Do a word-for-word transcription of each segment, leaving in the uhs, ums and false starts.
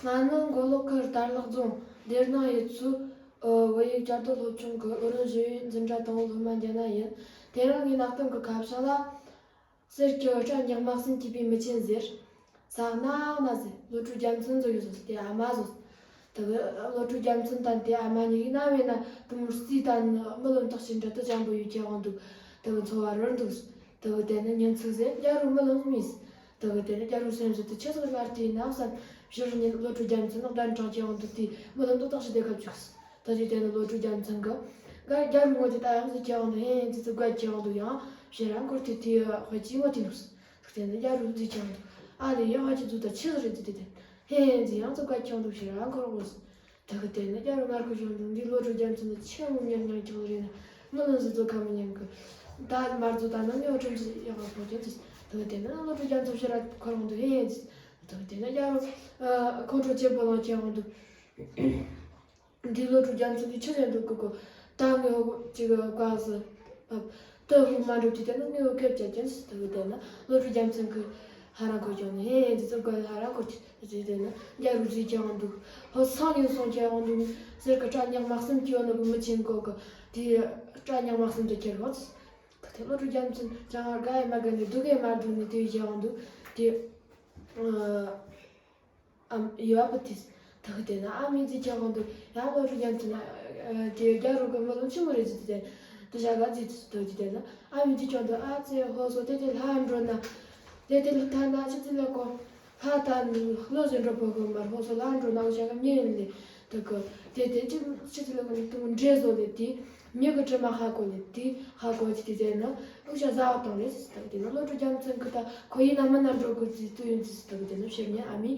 ང་ནི་མགོ་ལོག་ཁུལ་དར་ལག་རྫོང་སྡེར་ནང་ཡུལ་ཚོའི་བོད་ཡིག་བསྐྱར་ཟློས་སློབ་ཆུང་གི་ཨུ་རུ་ཞིག་འཛིན་གྲྭ་དང་པོའི་སློབ་མ་འདི་ན་ཡིན། དེ་རིང་ངའི་གནའ་གཏམ་གྱི་ཁ་བྱང་ལ། གསེར་གྱི་སྐྲ་ཉག་མ་གསུམ་གྱིས་པའི་མི་ཆེན་ཟེར། ཟ་ན་ན་ཟེར། བློ་གྲོས་རྒྱལ་མཚན་ཟོ་ཡོད་ཟེར། དེ་ཨ་མ་ཟོ། དེ་གི་བློ་གྲོས་རྒྱལ་མཚན་དང་དེ་ཨ་མ་གཉིས་ཀྱི་ན་བའི་ན་དུ་མུར་རྩིས་དང་མི་ལོན་རྟགས་ཤིག་འདྲ་དུ་ཅང་པོ་ཡོད་ཀྱང་འདུག་དེ་གི་འཚོ་བ་རོལ་འདུག་དེ་གི་དེ་ནི་ཉིན་ཚིགས་ཟེར་རྒྱ་རུ་མི་ལོན་མིས། དེ་གི་དེ་ནི་རྒྱ་རུ་སེམས་ཟེར་དུ་ཆི་ཟིག་ལ་བལྟས་ན་བསམ། ཕྱིར་ཉིན་བློ་གྲོས་རྒྱལ་མཚན་ནི་གདན་དྲངས་ཀྱང་འདུག་དེ་མི་ལོན་རྟགས་ཤིག་དེ་ག་བཅུག་དེ་དེ་དེ་ནི་བློ་གྲོས་རྒྱལ་མཚན་གི་ག་རྒྱ་རུ་ངོ་དེ་ད་ཡང་ཟིག་ཀྱང་འདུག་ཧེ་ཙི་ཙི་དགའ་ཀྱང་འདུག་ཡང་ཕྱིར་རང་འཁོར་དེ་དེ་དཔེ་ཅི་ངོ་དེ་འདུག་དེ་ནི་རྒྱ་རུ་ཟིག་ཀྱང་འདུག་ཨ་ལེ་ཡང་ཧ་ཅི་ཟུག་ད་ཆི་ཟིག་རེད་དེ་དེ་དེ་ཧེ་ཙི་ཡང་ཙི་དགའ་ཀྱང་འདུག་ཕྱིར་རང་འཁོར་འོ་ཟིག་དེ་གི་དེ་ནི་རྒྱ་རུ་ངར་ཁུ་བྱུང་འདུག་འདི་བློ་གྲོས་རྒྱལ་མཚན་ནི་ཆེ་མོ་ཉན་ཉན་ཀྱང་རེད་ན་མི་ལོན་ཟིག་ཙོ་ཁ་མི་ཉན་གི་ད་མར་ཙོ་ད་ནི་ངའི་འོ་ཁྲོམ་ཟིག་ཡག་པོ་ཅན་ཟིག་དེ་གི་དེ་ནི་བློ་གྲོས་རྒྱལ་མཚན་ཕྱིར་རང་འཁོར་འོང་འདུག་ཧེ་ཙི་དེ་གི་དེ་ནི་རྒྱ་རུ་ཁོང་ཁྲོ་ཆེན་པོ་ལངས་ཀྱང་འདུག་འདི་བློ་གྲོས་རྒྱལ་མཚན་གྱིས་ཆི་ཟེར་འདུག་གི་གོ་ད་ངའི་འོ་ཅིག་བཀག་ཟིག་ད་ཧུ་མ་འགྲོ་དུས་དེ་ནི་ངའི་འོ་ཁེབས་བྱ་ཀྱིན་ཟིག་དེ་གི་དེ་ནི་བློ་གྲོས་རྒྱལ་མཚན་གྱིས་ཧ་རང་གོ་ཀྱང་ནི་ཧེ་འདི་ཚོ་གོ་ཧ་རང་གོ་ཀྱི་དེ་དེ་ནི་རྒྱ་རུ་ཟིག་ཀྱང་འདུག་ཧོ་སང་ཡིན་སོང་ཀྱང་འདུག་གསེར་གྱི་སྐྲ་ཉག་མ་གསུམ་གྱི་འོ་ནི་གི་མི་ཆེན་གོ་གི་དེ་སྐྲ་ཉག་མ་གསུམ་དུ་ཁྱེར་ཧོ་ཟིག་དེ་བློ་གྲོས་རྒྱལ་མཚན་ཅང་དགའ་ཡི་མ་དགའ་ནི་སྡུག་གི་མ་སྡུག་ནི་དེ་ཀྱང་འདུག་དེ། ཨམ་ཡོ་ཨ་པ་ཏིས། ད་གི་དེ་ན་ཨ་མི་ཙི་ཀྱང་འདུག་ཡང་བློ་གྲོས་རྒྱལ་མཚན་ན་དེ་རྒྱ་རུ་གི་མི་ལོ་ཆི་མོ་རེད་ཟེར་དེ་དེ་ཞག་ག་ཙི་ཙི་དོ་ཅི་དེ་ན་ཨ་མི་ཙི་ཀྱང་འདུག་ཨ་ཙི་ཧོ་སོ་དེ་དེ་ལྷ་འགྲོ་ན་དེ་དེ་ལྷ་ཐ་ན་ཆི་ཙི་ལ་གོ་ལྷ་ཐ་ན་ལོ་ཟེར་འགྲོ་བོ་གོ་མར་ཧོ་སོ་ལྷ་འགྲོ་ན་འུ་ཞག་ག་ཉེ་ཡིན་ལེ་ད་གི་དེ་དེ་ཅི་ཆི་ཙི་ལ་གོ་ནི་དུང་འདྲེ་བཟོ་ལེ་དེ། མྱི་གི་དྲི་མ་ཧ་གོ་ནི་དེ་ཧ་གོ་ཅི་དེ་ཟེར་ན་འུ་ཞག་ཟ་བ་དང་རེད་ཟེར་ད་གི་དེ་ན་བློ་གྲོས་རྒྱལ་མཚན་གི་ད་ཁོ་ཡིན་ན་མིན་ན་འགྲོ་དགོས་ཙི་ཏུ་ཡིན་ཙི་ཟེར་ད་གི་དེ་ན་ཕྱིར་ཉེ་ཨ་མི།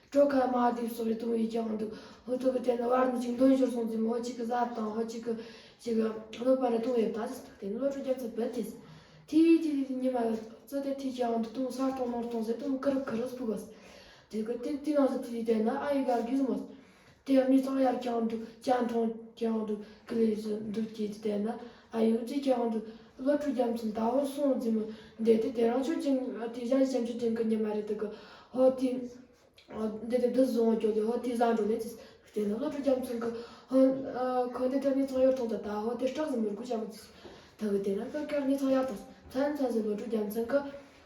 སྤྲོ་ཁ་མ་དེ་སོགས་རེ་གཏོང་བའི་ཀྱང་འདུག་ཧོ་ཐུ་གི་དེ་ནི་བར་ནི་ཅིག་འདོན་ཞོར་སོང་ཙི་མོ་ཅིག་གི་ཟ་དང་ཧོ་ཅིག་གི་ཅིག་གི་གནོད་པ་རེ་གཏོང་ཡོད་ད་ཟེར་དེ་ནི་བློ་གྲོས་རྒྱལ་མཚན་བུད་དེ་ཟེར། དེ་དེ་དེ་ཉི་མ་ཙོ་དེ་དེ་ཀྱང་འདུག་ཏུང་ས་གཏོང་ནོར་གཏོང་ཟེར་ཏུང་ཀི་རུ་ཀི་རུ་སྤུ་གོ་ཟེར། དེ་གི་དེ་དེ་ནང་ཟེར་དེ་དེ་ན་ཨ་ཡི་ག་གི་ཟེར་མོ་ཟེར། དེ་གནས་ཚང་ཡར་ཀྱང་འདུག་ཅང་མཐོང་ཀྱང་འདུག་ཀི་ལི་ཟེར་འདུག་ཅེས་དེ་ན་ཨ་ཡི་ཙི་ཀྱང་འདུག་བློ་གྲོས་རྒྱལ་མཚན་ད་འོ་སོང་ཙི་མོ་འདི་དེ་དེ་རང་ཆོས་ཅན་དེ་གཞན་བྱམས་ཆོས་ཅན་གི་ཉི་མ་རེད་དེ་གི་ཧོ་དེ། འདི་དེ་འདི་བཟུང་འགྱོ་ལེ་ཧོ་དེ་བཟང་འགྲོ་ལེ་ཅིས་དེ་ན་བློ་གྲོས་རྒྱལ་མཚན་གི་ཧོ་ཁོ་འདི་དེ་གནས་ཚང་ཡོར་ཐོང་ད་ད་ཧོ་དེ་སྐྲག་ཟིན་མི་དགོས་ཅམ་ཅིས་ད་གི་དེ་ན་ཀར་ཀར་གནས་ཚང་ཡར་ཐོང་མཚན་མཚན་ཟེར་བློ་གྲོས་རྒྱལ་མཚན་གི་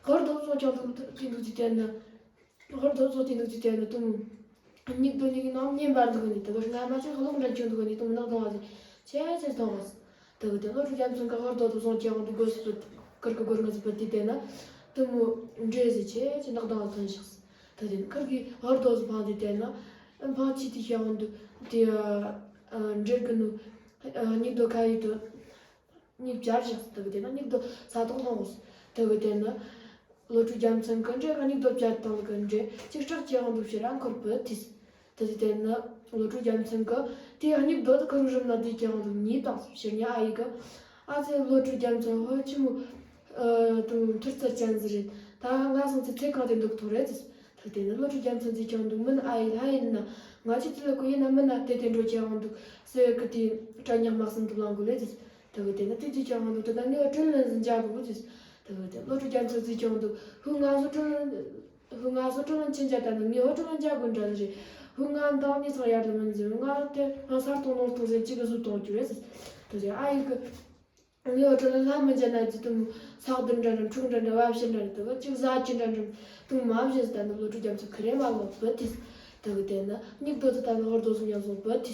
ཧོར་དོ་བཟུང་ཀྱང་འདུག་ཅི་འདུག་ཅི་དེ་ན། ཧོར་དོ་ཚོ་དེ་འདུག་ཅི་དེ་ནི་དུང་། སྙིགས་དོ་སྙིགས་ནང་ཉན་པར་འདུག་ནི་དེ་གར་སྔ་མ་ཅིག་ལོག་འདྲ་ཁྱོད་འདུག་ནི་དུང་ནག་དང་བ་ཟིག་ཆེ་ཆེ་དང་བ་ཟིག་དེ་གི་དེ་ལོ་རུ་རྒྱ་མཚོ་གི་ཧོར་དོ་དུ་སོང་ཀྱང་འདུག་དགོས་སུ་ཀར་གི་སྒོར་ངོས་སུ་བུད་དེ་དེ་ན་དུང་མོ་འདྲེ་ཟིག་ཆེ་ཆེ་ནག་དང་བ་ཐོན་ཤག་དེ་དེ་ནི་ཁར་གི་ཧོར་དོ་སུ་འཕངས་ཏེ་དེ་ན་འཕངས་ཆི་དེ་ཀྱང་འདུག་དེ་འདྲེ་གི་ནུ་སྙིགས་དོ་ཁ་ཡི་དོ། སྙིགས་བྱར་བཞག་དེ་གི་དེ་ན་སྙིགས་དོ་ས་ཐོག་ལྷུང་། དེ་གི་དེ་ན་བློ་གྲོས་རྒྱལ་མཚན་གི་འདྲེ་གི་སྙིགས་དོ་བྱར་བཏང་ལ་གི་འདྲེ་ཅིག་སྐྲག་ཅེས་འོང་འདུག་ཕྱིར་རང་འཁོར་བུད་དེས། དེ་གི་དེ་ན་བློ་གྲོས་རྒྱལ་མཚན་གི་དེ་སྙིགས་དོ་དེ་ཁུ་རུ་རིམ་ན་དེ་ཀྱང་འདུག་ཉིས་དང་ཕྱིར་ཉ་ཨ་ཡི་གི་ཨ་ཙེ་བློ་གྲོས་རྒྱལ་མཚན་ཧོ་ཆི་མོ་དུང་ཐུར་ཚད་ཅན་ཟི་རེད། ད་ང་སོང་ཚེ་ཚེ་གང་དེ་འདུག་ཐོ་རེད་དེས། དེ་གི་དེ་ན་བློ་གྲོས་རྒྱལ་མཚན་དེ་ཀྱང་འདུག་མིན་ཨ་ཡི་ལྷ་ཡིན་ན་ང་ཅི་ཙི་ལ་ཁུ་ཡིན་ན་མིན་ན་དེ་དེ་འགྲོ་ཀྱང་འདུག་སེ་གི་དེ་སྐྲ་ཉག་མ་གསུམ་དུ་ལང་དགོས་ལེ་དེས། དེ་གི་དེ་ན་དེ་ཅི་ཀྱང་འདུག་དེ་ད་ངས་དྲིན་ལན་ཟིན་འཇག་དགོས་དེས། དེ་གི་དེ་བློ་གྲོས་རྒྱ་མཚོ་ཅི་ཀྱང་འདུག་ཧུ་ང་སོ་དྲིན་ལན་ཧུ་ང་སོ་དྲིན་ལན་ཆེན་འཇག་ད་ནི་ངས་ཧོ་དྲིན་ལན་འཇག་དགོས་འདྲ་ཟེར། ཧུ་ང་འདང་ནི་ཚང་ཡར་དུ་མིན་ཟེར་ང་དེ་ང་སར་གཏོང་ནོར་གཏོང་ཟེར་ཅི་གི་བཟོ་གཏོང་རྒྱུ་རེད་ཟེར། དེ་ཟེར་ཨ་ཡི་གི་ངའི་འོ་ཁྲོད་ལ་ལྷ་མི་འཇལ་ན་ཅི་དུང་ས་གདུར་འདྲ་འདྲ་འཁྲུག་འདྲ་འདྲ་བབ་ཤེས་འདྲ་འདྲ་དུ་གཅིག་ཟ་ཅི་འདྲ་འདྲ་དུང་མ་བཞེས་ད་ནི་བློ་གྲོས་རྒྱ་མཚོ་ཁི་རེ་མ་ལོག་བུད་དེ་དུ་གི་དེ་ན་སྙིགས་དོ་ཚོ་ད་ནི་ཧོར་དོ་ཚོ་ཡང་སོང་བུད་དེ།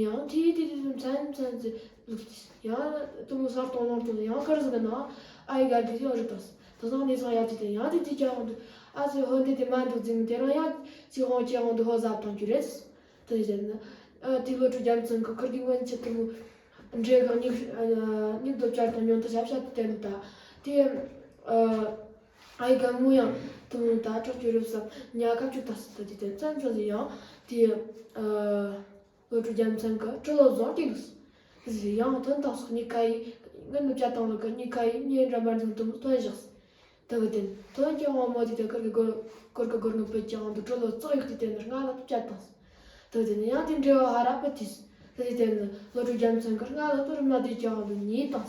ཡང་དེ་དེ་དེ་མཚན་མཚན་ཚེ་ལུག་དེ་ཡང་དུང་ས་གཏོང་ནོར་དུང་ཡང་ཁར་ཟིག་ན་ཨ་ཡི་ག་དེ་ཡང་རིག་པ་དུ་སང་ནས་སང་ཡ་དེ་དེ་ཡང་དེ་དེ་ཀྱང་འོང་དུ་ཨ་ཚེ་ཧོ་འདི་དེ་མ་འདུག་ཟིན་དེ་རང་ཡང་ཅི་ཧོང་ཀྱང་འོང་དུ་ཧོ་ཟབ་གཏོང་རྒྱུ་རེད། དེ་བཞིན་ཨ་དེ་བློ་གྲོས་རྒྱ་མཚོ་གི་ཁུར་གི་སྔོན་ཆད་དུ་མོ་འདྲེ་གི་སྙིགས་ཨ་སྙིགས་དོ་བཅར་དང་ཉོན་དུ་ཞབས་ཞབས་དུ་བསྟན་ད་དེ་ཨ་ཨ་ཡི་ག་མོ་ཡང་དུ་མོ་ད་དྲག་གྱུར་རབ་བསམ་ཉ་ཁ་བཅུ་ད་སི་ད་དེ་དེ་ཙམ་ཙམ་ཟིག་ཡང་དེ་ཨ་བློ་གྲོས་རྒྱ་མཚོ་གི་སྤྲུལ་ལོ་བཟང་གི་འདུག་ཟིག་ཡང་ཐོན་དང་སོགས་གཉིས་ཀ་ཡི་ངན་ནུབ་བཅར་དང་ལ་གི་གཉིས་ཀ་ཡི་ཉེ་འདྲ་མར་འཛིན་དུ་མོ་ཐོན་བཞག་དེ་གི་དེ་ནི་དོན་ཀྱང་དབང་མོ་དེ་དེ་ཁུར་གི་སྒོར་སྒོར་གི་སྒོར་ངོ་བུད་ཀྱང་འདུག་སྤྲོ་ལོ་བཙོག་ཡོད་དེ་དེ་ནི་སྔ་ལ་དུ་བཅད་དང་། དེ་གི་དེ་ནི་ཡང་དེ་འབྲེལ་བ་ཧ་ར་པ་དེས། དེ་གི་དེ་ནི་བློ་གྲོས་རྒྱ་མཚོ་གིས་སྔ་ལ་དུ་རིམ་ན་དེ་ཀྱང་འདུག་ཉེས་དང་།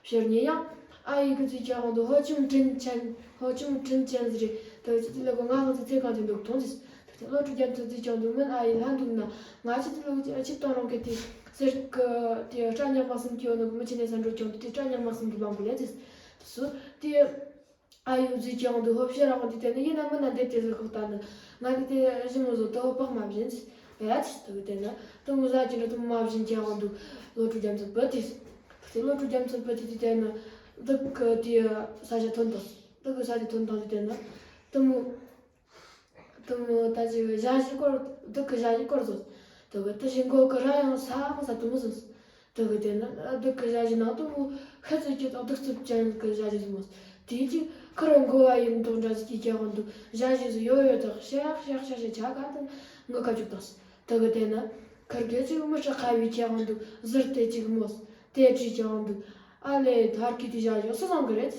ཕྱིར་ཉེས་ཡང་ཨ་ཡི་གི་ཚེ་ཀྱང་འདུག་ཧོ་ཆུང་དྲིན་ཆེན་ཧོ་ཆུང་དྲིན་ཆེན་ཟེར་རེད། དེ་གི་ཚེ་དེ་ལ་གོ་ང་ལ་ཚེ་ཚེ་གང་དེ་འདུག་མཐོང་དེས། དེ་ བློ་གྲོས་རྒྱ་མཚོ་བརྩིས་ཀྱང་འདུག་མིན། ཨ་ཡེ་ལྷ་འདུག་ན། ང་ཆི་ཚོད་ལོ་ཆིབས་བཏང་རང་གི་དེ་གསེར་གི་དེ་སྐྲ་ཉག་མ་གསུམ་གྱི་ཡོད་ནོ་གི་མི་ཆེ་ནས་ས་འགྲོ་ཀྱང་འདུག་དེ་སྐྲ་ཉག་མ་གསུམ་གྱི་བང་གི་ལས་དེ་སུ་དེ། ཨ་ཡེ་བརྩིས་ཀྱང་འདུག་ཧོབ་ཤེས་རང་དེ་དེ་ནི་ཡིན་ན་མིན་ན་འདེབས་དེ་ཟིག་ཁོག་ལྟ་ནི། ང་གི་དེ་ཞི་མོ་བཟོ་དོ་ཧོབ་པག་མ་བཞིན་ཡ་ཆི་དུ་གི་དེ་ནི་དུ་མོ་ཟ་གྱི་འདྲ་དུ་མོ་མ་བཞིན་ཀྱང་འདུག་བློ་གྲོས་རྒྱ་མཚོ་བུ་དེ་དེ་བློ་གྲོས་རྒྱ་མཚོ་བུ་དེ་དེ་དེ་ནི་འདུག་གི་དེ་ས་ཆ་ཐོན་དང་འདུག་གི་ས་ཆ་ཐོན་དང་དེ་དེ་ནི་དུ་མོ། དུ་མོ་ད་ཅིག་ཞ་ཞི་སྐོར་བདུད་ཀྱི་ཞ་ཞི་སྐོར་ཟོས། དུ་གི་དུ་ཞི་མགོ་གི་ར་ཡང་ས་མ་ས་དུ་མོ་ཟོས། དུ་གི་དེ་ནི་བདུད་ཀྱི་ཞ་ཞི་ནང་དུ་མོ་ཤི་ཚུལ་གྱི་དང་གདུག་རྩུབ་ཅན་གྱི་ཞ་ཞི་ཟོས་མོ། དེ་ཅིག་ཁུར་མགོ་བ་ཡིན་དང་འདྲ་ཟིག་གི་ཁྱེད་དབང་དུ་ཞ་ཞི་ཟོས་ཡོ་ཡོ་དག་ཤག་ཤག་ཤག་ཤག་ཆ་ག་དུ་ངུ་ཁ་བཅུག་དང་། དུ་གི་དེ་ནི་ཁུར་གི་ཅིག་མི་ཁྲག་ཁ་བའི་ཁྱེད་དབང་དུ་ཟུར་དེ་ཅིག་མོ། དེ་ཅིག་ཁྱེད་དབང་དུ་ཨ་ལེ་དར་གི་དེ་ཞ་ཞི་སུ་བཟང་གི་རེད།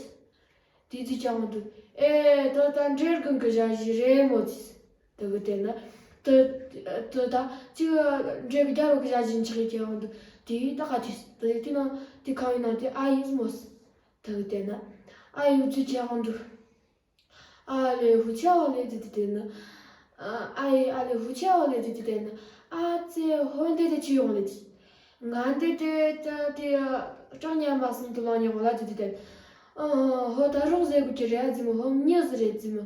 དེ་དུས་ཀྱང་དུ། ཨེ། ད་ལྟ་འདྲེ་རྒན་གྱི་ཞ་ཞི་རེད་མོ་ཟེར། དེ་གི་དེ་ན། དུ། དུ་ད་ཅིག་འདྲེ་གི་རྒྱལ་པོ་གི་ཞ་ཞི་འཆི་གི་ཀྱང་དུ། དེ་ད་ག་དུས་དེ་དེ་ན་དེ་ཁང་བའི་ནང་དེ་ཨ་ཡེ་མོ་ཟེར། དེ་གི་དེ་ན། ཨ་ཡེ་བརྩིས་ཀྱང་དུ། ཨ་ལེ་ཧུ་ཆའོ་ལེ་དེ་དེ་དེ་ན། ཨ་ཡེ་ཨ་ལེ་ཧུ་ཆའོ་ལེ་དེ་དེ་དེ་ན། ཨ་ཙེ་ཧོན་དེ་དེ་ཅི་ཡོང་ལེ་དེ། ང་འདི་དེ་ད་དེ་སྐྲ་ཉག་མ་གསུམ་དུ་ལངས་མྱོང་ལ་དེ་དེ་དེ། ཨ་ཧོ་ད་རོགས་ཟེར་དགོས་ཀྱི་རེད་ཟིན་མོ། ཧོ་མྱི་ཟེར་རེད་ཟིན་མོ།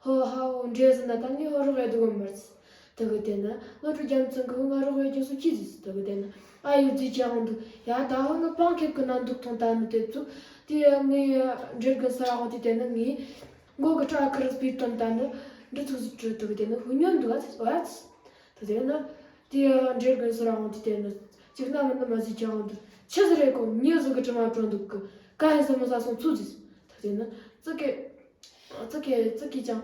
ཧོ་ཧ་འོ་འདྲེ་ཟིན་ན་ད་ངས་ཧོ་རོགས་ཡོད་དུ་གོ་མར་ཟེར། དེ་གི་དེ་ན་བློ་གྲོས་རྒྱ་མཚོ་གི་ང་རོགས་ཡོད་ཀྱི་སུ་ཁྱི་ཟིག་ཟེར། དེ་གི་དེ་ན་ཨ་ཡེ་བརྩིས་ཀྱང་འདུག་ཡ་ད་ཧོ་ང་པང་ཁེབས་ཀྱི་ནང་འདུག་ཐོང་ད་ནི་དེ་ཚོ་དེ་ངའི་འདྲེ་རྒན་ས་ར་འོང་དེ་དེ་ན་ངའི་མགོ་གི་སྐྲ་ཁུར་སྤིར་བཏང་ད་ནི་འདྲི་ཚུགས་སུ་བྲོས། དེ་གི་དེ་ན་ཧུ་ཉོན་འདུག་ཨ་ཨ་ད་དེ་ན་དེ་འདྲེ་རྒན་ས་ར་འོང་དེ་དེ་ན་ཅིག་ན་མི་ན་མ་ཟིག་ཀྱང་འདུག་ཆི་ཟིག་རེད་གོ་མྱི་ཟིག་གི་དྲི་མ་བྲོ་འདུག་གི་ག་ཧེ་ས་མོ་ས་སོང་ཚུགས་ཟིག་ད་དེ་ན་ཙི་གེ་ཙི་གེ་ཙི་གེ་ཀྱང་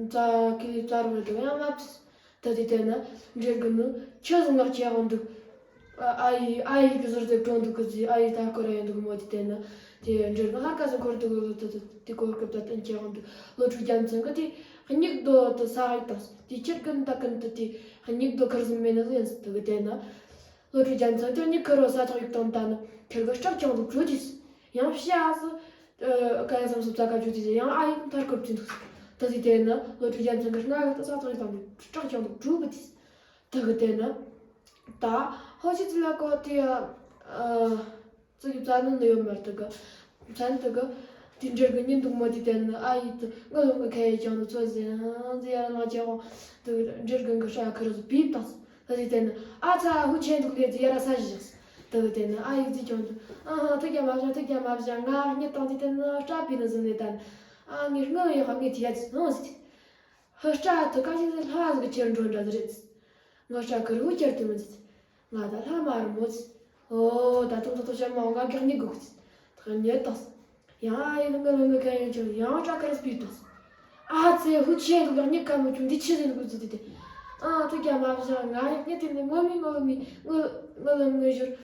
ཙ་གི་ཙ་རུ་རེད་དོ་ཡང་མ་ཕྱིས། ད་དེ་དེ་ན་འདྲེ་རྒན་ནི་ཆི་ཟིག་ངག་ཆེ་འོང་འདུག་ཨ་ཡེ་ཨ་ཡེ་གི་ཟུར་དེ་བྲོ་འདུག་གི་ཟིག་ཨ་ཡེ་ད་སྐོར་ར་ཡོང་འདུག་མོ། དེ་དེ་ན་དེ་འདྲེ་རྒན་ཧ་ག་ཟིག་འཁོར་འདུག་གི་ད་དེ་གོ་སྐབས་ད་བསྟན་ཆེ་འོང་འདུག་བློ་གྲོས་རྒྱ་མཚོ་གི་དེ་སྙིགས་དོ་དེ་ས་ཡིག་དང་དེ་ཁྱེར་གི་ད་གི་ད་དེ་སྙིགས་དོ་ཁུར་ཟིན་མེད་ན་ཟིག་ཡིན་ཟིག་དེ་གི་དེ་ན། བློ་གྲོས་རྒྱ་མཚོ་དེ་གཉིས་ཁུར་རོ་ས་ཐག་ཡིག་དང་ད་ནི་ཁེར་གི་སྐྲག་ཀྱང་འདུག་བྲོས་དུས་ཡང་ཤ་ཟིག་ཨ་ག་ཡང་བསམ་སོ་ཙ་ག་བྲོས་དུས་ཡང་ཨ་ཡིག་མཐར་སྐོར་དུས་འདུག་ད་དེ་དེ་ནི་བློ་གྲོས་རྒྱ་མཚོ་གི་སྣ་ཡིག་ཏུ་ས་ཐག་ཡིག་དང་སྐྲག་ཀྱང་འདུག་བྲོས་པ་དུས་ད་གི་དེ་ནི་ད་ཧོ་ཤི་ཙི་ལ་གོ་དེ་ཨ། ཙི་གི་རྩ་ནི་ནི་ཡོད་མ་རེད་དུ་གི། མཚན་དུ་གི། དེ་འདྲེ་རྒན་གཉིས་འདུག་མོ། དེ་དེ་ནི་ཨ་ཡེ་དུ་ངུ་ལོ་ངུ་ཁ་ཡེ་ཀྱང་དུ་ཚོད་ཟིན་ཟི་ཡ་ལ་ལངས་ཀྱང་དུ་འདྲེ་རྒན་གི་ཧྲ་ཁུར་ཟིག་བིབ་དང་། ད་དེ་དེ་ནི་ཨ་ཚ་ཧུ་ཆེན་འདུག་ལས་ཟི་ཡ་ར་ས་ཞིག་ད་གི་དེ་ནི་ཨ་ཡེ་ཟི་ཀྱང་དུ་ཨ་ཧ་ཐུག་རྒྱ་མ་བཞག་ཐུག་རྒྱ་མ་བཞག་ང་གཉིད་བཏང་དེ་དེ་ནི་སྐྲ་བིས་ནི་ཟིན་ནས་ད་ནི་ཨ་ངས་ངུ་ཡོད་ཁ་ངས་དེ་ཡ་ཟི་ནོ་ཟི། ཧུ་སྐྲ་དུ་ཀ་ཞིག་ཟི་ལྷ་ཟིག་ཁྱེར་འགྲོ་འདྲ་ཟི་རེད། ང་སྐྲ་ཁུར་བུ་ཁྱེར་དེ་མི་ཟིག་ང་ད་ལྷ་མ་རུ་མོ་ཟིག་ཨོ་ད་དུང་ད་དུང་ཞྭ་མོ་ང་གེགས་ཉིད་དགོས་ཟིག་ད་ཉེ་དང་ཡང་ཨ་ཡེ་ལུ་ང་ལུ་ང་ག་ཡོད་ཀྱང་ཡང་སྐྲ་ཁུར་སྤིར་དང་ཨ་ཙེ་ཧུ་ཆེ་དུ་གེགས་ཉིད་ཀ་མོ་ཁྱུང་འདི་ཆི་ཟིག་དགོས་ཟིག་དེ་དེ་ཨ་ཐུག་རྒྱ་མ་བཞག་ང་ཡག་ཉེ་དེ་ནི་ངོ་མི་ངོ་ལུ་མི་ངོ་ངོ་ལུ་ངོ་ཞུར་